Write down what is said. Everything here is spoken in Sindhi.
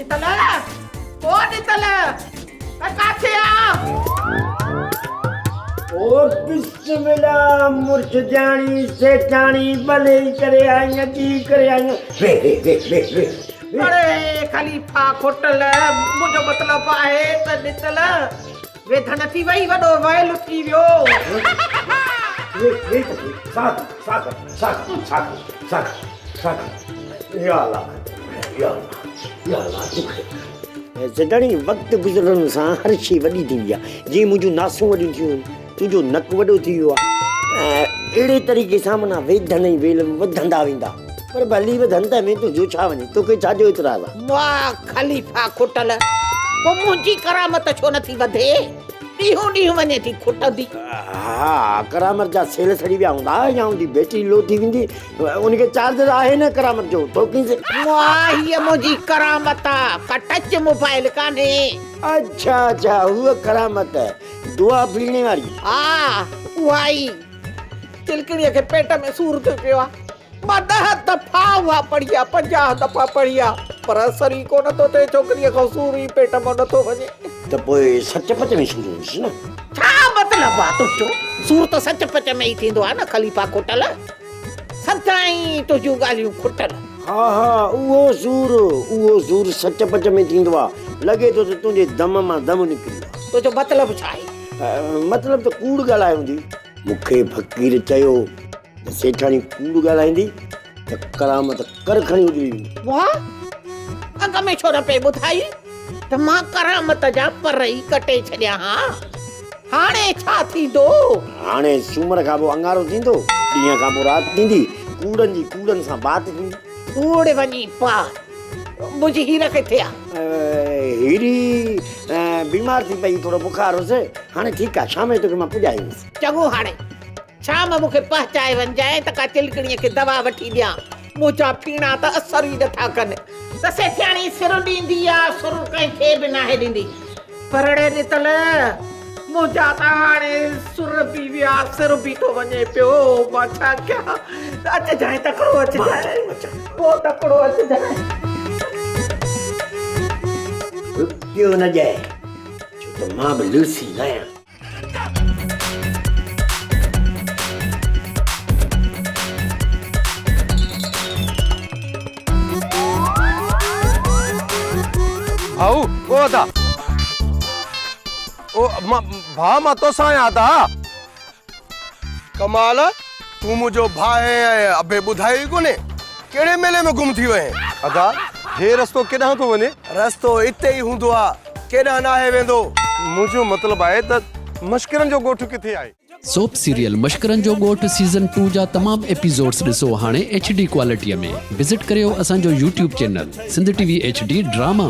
ڏتل او ڏتل ته ڪاٿي آ؟ او بسم الله مرشدياڻي سيٺاڻي ڀلي ئي ڪري آئين اچي ڪري آئين ويھ ويھ ويھ ويھ ويھ اڙي خليفا کوٽل منهنجو مطلب آهي ته ڏتل ويڌن ٿي وئي وڏو ويل ٿي ويو. ويھ ويھ ته سهي ساھ کڻ ساھ کڻ ساھ کڻ ساھ کڻ ساھ کڻ ساھ کڻ يا الله يا الله يا الله تون خير ڪر. سيٺاڻي وقت گذرڻ سان هر شيء وڏي ٿيندي آهي جيئن منهنجون ناسون وڏيون ٿيون آهن تنهنجو نڪ وڏو ٿي ويو آهي اهڙي طريقي سان معنيٰ ويڌن ۽ ويل وڌندا ويندا پر ڀلي وڌن ته ۾ تنهنجو ڇا وڃي توکي ڇا جو اعتراض آهي. واهه خليفا کٽل پوء منهنجي ڪرامت ڇو نٿي وڌي ڏينهون ڏينهن وڃي ٿي کٽندي. ها ڪرامت جا سيل سڙي ويا هوندا يا ان جي بيٽري لو ٿي ويندي ان کي چارجر آهي نه ڪرامت جو ٺوڪينس. واهه هيء منهنجي ڪرامت آ ڪا ٽچ موبائل ڪانهي. اڇا اڇا هوء ڪرامت دعا ڦيڻي واري. ها اها ئي. چلڪڻيء کي پيٽ ۾ سور ٿي پيو آ. مان ڏهه دفعا اها پڙهي آ، 50 دفعا پڙهي آ، پر اثر ئي ڪونه ٿو ٿئي، ڇوڪريء کان سور ئي پيٽ مان نٿو وڃي. ته پوء سچ پچ ۾ سور هوندس نه؟ ڇا مطلب آ تنهنجو؟ سور ته سچ پچ ۾ ئي ٿيندو آ نه خليفا کٽل. سدائين تنهنجون ڳالهيون کٽل. ها ها اهو سور، اهو سور سچ پچ ۾ ٿيندو آ. لڳي ٿو ته تنهنجي دم مان دم نڪري ويو آ. تنهنجو مطلب ڇا آهي؟ مطلب ته ڪوڙ ڳالهايو هوندي. مون کي فقير چيو ته سيٺاڻي ڪوڙ ڳالهائيندي ته ڪرامت ڪر کڻي اڏري ويندي. واهه! اڳ ۾ ڇو نه پئي ٻڌائي ته مان ڪرامت جا پر ئي ڪٽي ڇڏيان ها. هاڻي ڇا ٿيندو؟ هاڻي سومر کان پوء اڱارو ٿيندو، ڏينهن کان پوء رات ٿيندي، ڪوڙن جي ڪوڙن سان بات ٿيندي. ڪوڙ وڃي پاء. منهنجي هير ڪٿي آ؟ هيري بيمار ٿي پئي، ٿورو بخار هيس، هاڻي ٺيڪ آ، شام جو توکي مان پڄائي ايندس. چڱو هاڻي شام مون کي پهچائي وڃجانء ته ڪا چلڪڻيء کي دوا وٺي ڏيان. منهنجا ڦيڻا ته اثر ئي نٿا ڪن. ته سيٺياڻي سر ڏيندي آ، سر ڪنهن کي به ناهي ڏيندي. پر اڙي ڏتل، منهنجا ته هاڻي سر به ويا، سر به ٿو وڃي پيو، مان ڇا ڪيان؟ اچجانء تڪڙو اچجانء، پوء تڪڙو اچجانء. رڪيو نه ڄائي، ڇو ته مان به لوسي ناهيان. ڀائو او ادا او ڀاء مان توسان آهيان ادا. ڪمال تون منهنجو ڀاء آهين ۽ ابي ٻڌايو ئي ڪونهي ڪهڙي ميلي ۾ گم ٿي وئين. ادا هي رستو ڪيڏانهن ٿو وڃي؟ رستو اتي ئي هوندو آ ڪيڏانهن ناهي ويندو. منهنجو مطلب آهي ته مشڪرن جو ڳوٺ ڪٿي آهي؟ سوپ سيريل مشڪرن جو ڳوٺ سيزن ٽو جا تمام ايپيسوڊس ڏسو هاڻي ايڇ ڊي ڪوالٽي ۾ وزٽ ڪريو اسان جو YouTube channel Sindh T V H D drama.